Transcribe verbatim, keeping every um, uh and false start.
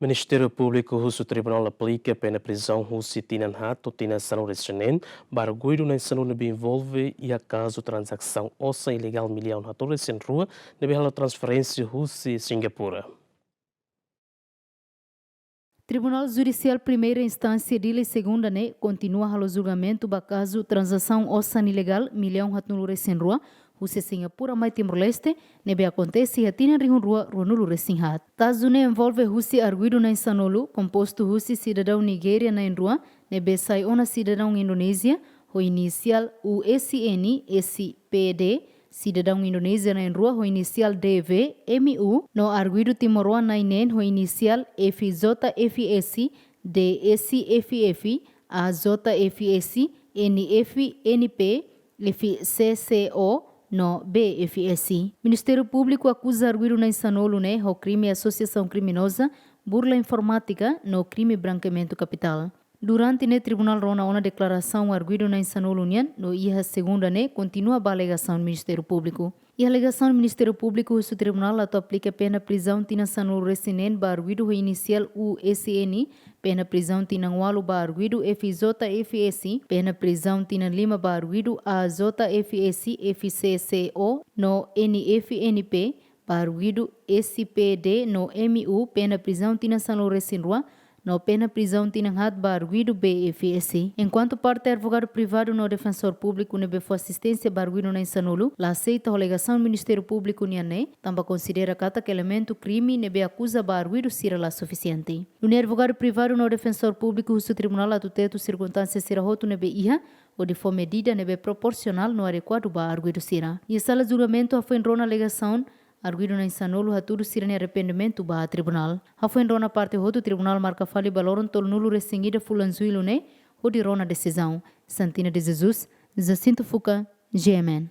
Ministériu Públiku husu Tribunál aplika pena prizaun husi tinan haat to'o tinan sanulu-resin-neen ba arguidu na'in-sanulu ne'ebé envolve iha kazu tranzasaun osan ilegál millaun haatnulu-resin-rua ne'ebé halo transferénsia husi Singapura. Tribunál Judisiál Primeira Instánsia Dili Segunda ne'e kontinua halo julgamentu ba kazu tranzasaun osan ilegál millaun haatnulu-resin-rua husi Singapura mai Timor-Leste ne'ebé akontese iha tinan rihun rua ruanulu-resin-haat. Kazu ne'e envolve husi arguidu na'in-sanulu, kompostu husi sidadaun Nigéria na'in-rua ne'ebé sai ona sidadaun Indonézia, ho inisiál U S N S P D, sidadaun Indonézia na'in-rua ho inisiál D V M U, no arguidu timoroan na'in-neen ho inisiál F J F S, D S F F, A J F S, N F N P, F C C O, no B F S. Ministériu Públiku akuza arguidu na'in-sanulu ne'e ho krime asosiasaun kriminoza, burla informátika no krime brankeamentu kapitál. Durante ne'e tribunál rona ona deklarasaun arguidu na'in-sanulu nian, no iha segunda ne'e kontinua ba alegasaun Ministériu Públiku. Iha alegasaun Ministériu Públiku husu tribunál atu aplika pena prizaun tinan sanulu-resin-neen ba arguidu ho inisiál U S N, pena prizaun tinan ualu ba arguidu F J F S, pena prizaun tinan lima ba arguidu A J F S, F C C O, no N F N P, ba arguidu S P D no M U, pena prizaun tinan sanulu-resin-rua, no pena prizaun tinan haat ba arguidu B F S. Enkuantu parte advogadu privadu no defensór públiku ne'ebé fó asisténsia ba arguidu na'in-sanulu, la aseita ho alegasaun Ministériu Públiku nian ne'e, tanba konsidera katak elementu krime ne'ebé akuza ba arguidu sira la sufisiente. Nune'e advogadu privadu no defensór públiku husu tribunál atu tetu sirkunstánsia sira hotu ne'ebé iha, hodi fó medida ne'ebé proporsionál no adekuadu ba arguidu sira. Iha sala julgamentu hafoin rona alegasaun, arguidu na'in-sanulu hatudu sira-nia arrependimentu ba tribunál. Hafoin rona parte hotu, tribunál marka fali ba loron tolunulu-resin-ida fulan Jullu ne'e, hodi rona desizaun. Santina de Jesus, Jacinto Fuca, G M N.